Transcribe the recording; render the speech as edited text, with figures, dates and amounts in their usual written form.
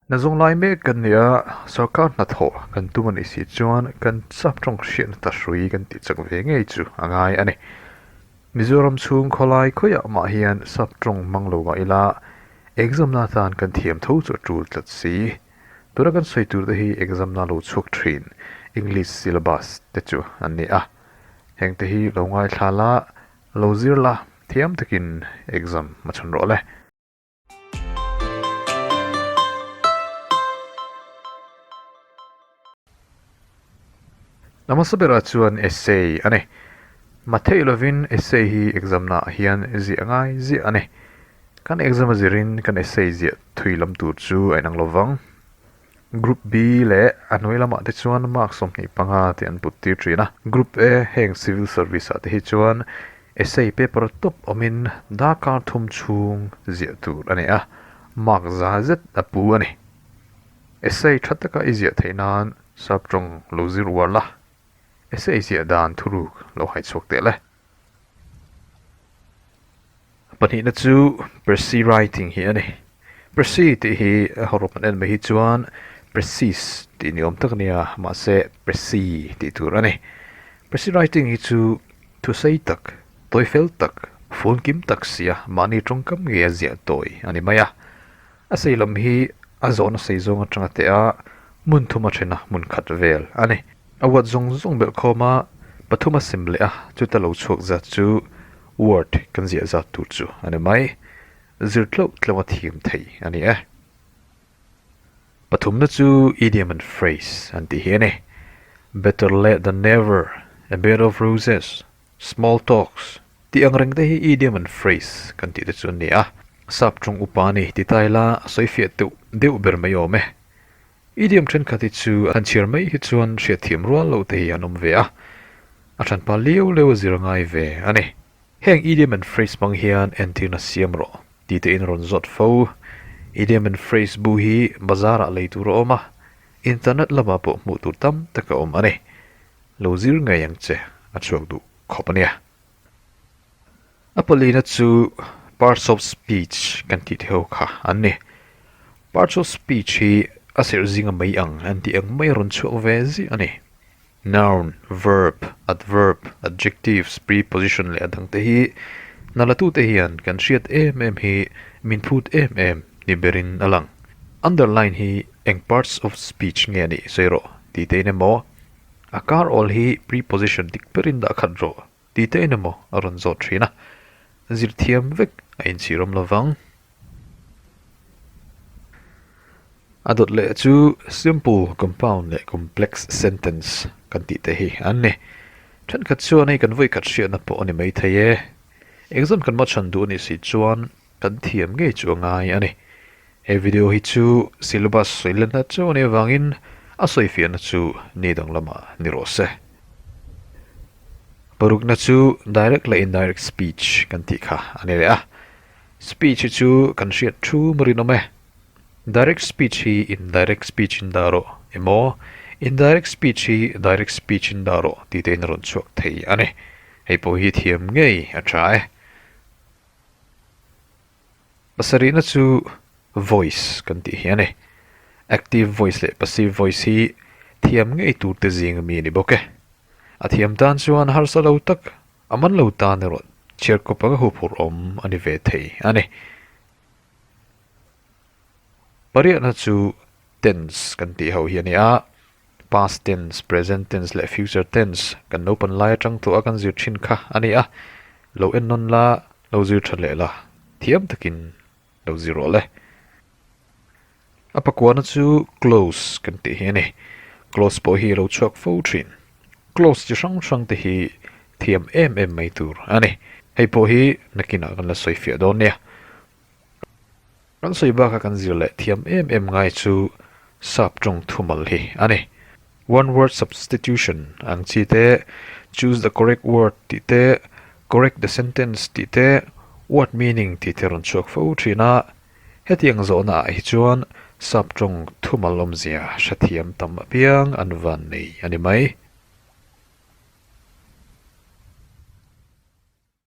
Hna zawng lai mek kan ni a, sorkar hnathawh kan tum a nih si chuan kan sap tawng hriatna ta hrui kan tih chak ve ngei chu a ngai a ni. Mizoram chhung khawlai khawiah mah hian sap tawng hmang lo mah ila exam na atan kan thiam tho chu a tul tlat si. Tuna kan sawi tur te hi exam na lo chhuak thin English syllabus te chu an ni a. Heng te hi lo ngaithla la, lo zir la, thiam takin exam a chhan rawh le. A hmasa berah chuan essay a ni. Matheih lovin essay hi exam naah hian ziah ngai ziah a ni. Kan exam a zirin kan essay ziah thui lam tur chu a inang lovang. Group B leh a hnuai lamah te chuan mark 25 te an put tir thin a. Group A heng civil service ah te hi chuan Essay paper tawp awmin darkar thum chhung ziah tur a ni a, mark za zet a pu a ni. Essay tha taka i ziah theih nan sap tawng lo zir uar la, essay ziah dan thuruk lo hai chhuak teh le. A pahnihna chu Precis writing hi a ni. Precis tih hi a hawrawp an en mai hi chuan Precis tih ni awm tak a nia, mahse Precis tih tur a ni. Precis writing hi chu Thusei tak, tawi fel tak, fun kim tak sia mahni tawngkam ngei a ziah tawi a ni mai a. A sei lam hi a zawhna sei zawng atanga teh a, hmun thum a then a, hmun khat vel a ni. A word zawng zawng belh khawm a, pathum a sem leh a, chuta lo chhuak zat chu word kan ziah zat tur chu a ni mai. Zir tlauh tlauh a thiam thei a ni e. Pathumna chu idiom and phrase an tih hi a ni. Better late than never, a bed of roses, small talks tih ang reng te hi idiom and phrase kan tih te chu an ni a. Sap tawng upa a ni ti ta ila a sawi fiah deuh deuh ber mai awm e. Idiom thenkhat hi chu an chhiar mai hi chuan hriatthiam rual loh te hi an awm ve a. A thanpa liau liau a zir ngai ve a ni. Heng idiom and phrase hmang hian entirna siam rawh ti tein rawn zawt fo. Idiom and phrase bu hi bazar ah lei tur a awm a, internet lamah pawh hmuh tur tam tak a awm a ni. Lo zir ngei ang che a chhuak duh khawp a nia. A palina chu parts of speech kan tih te ho kha an ni. Parts of speech hi a serh zinga mai ang an tih ang mai a rawn chhuak ve ziah a ni. Noun, verb, adverb, adjectives, preposition leh a dangte hi hnalatute hian kan hriat em em hi min phut em em ni berin a lang. Underline hi eng parts of speech nge a nih sawi rawh tih te in emaw, a kar awl hi preposition dik berin dah khat rawh tih te in emaw a rawn zawt thin a, zirthiam vek a inchhir awm lovang. A dawt leh chu simple, compound leh complex sentence kan tih te hi an ni. Thenkhat chuan hei kan vawikhat hriatna pawh a ni maithei e. Exam kan machhan duh a nih si chuan kan thiam ngei chu a ngai a ni. He video hi chu syllabus sawi lenna chauh a nih avangin a sawifiahna chu ni dang lamah ni rawh se. Parukna chu direct leh indirect speech kan tih kha a ni leh a. Speech hi chu kan hriat thu marin awm e. Direct speech hi indirect speech in dah rawh emaw, indirect speech hi direct speech in dah rawh tih te in a rawn chhuak thei a ni. Hei pawh hi thiam ngei a tha e. Pasarihna chu voice kan tih hi a ni. Active voice leh passive voice hi thiam ngei tur te zing ami a ni bawk e. A thiam tan chuan harsa lo tak A man lo tan erawh chhiarkawp anga huphurh awm a ni ve thei a ni. Pariatna chu tense kan tih ho hi a ni a, past tense, present tense leh future tense kan naupan lai atang tawh a kan zir thin kha a ni a, lo en nawn la, lo zir tha leh la, thiam takin lo zir rawh le. A pakuana chu clause kan tih hi a ni. Clause pawh hi a lo chhuak fo thin. Clause chi hrang hrang te hi thiam em em mai tur a ni. Hei pawh hi nakinah kan la sawi fiah dawn nia. Kan sawi baka kan zir leh thiam em em ngai chu sap tawng thumal hi a ni. One word substitution ang chi te, choose the correct word tih te, correct the sentence tih te, word meaning tih te rawn chhuak fo thin a. Hetiang zawhna ah hi chuan sap tawng thumal awmzia hrethiam tam apiang an van nei a ni mai.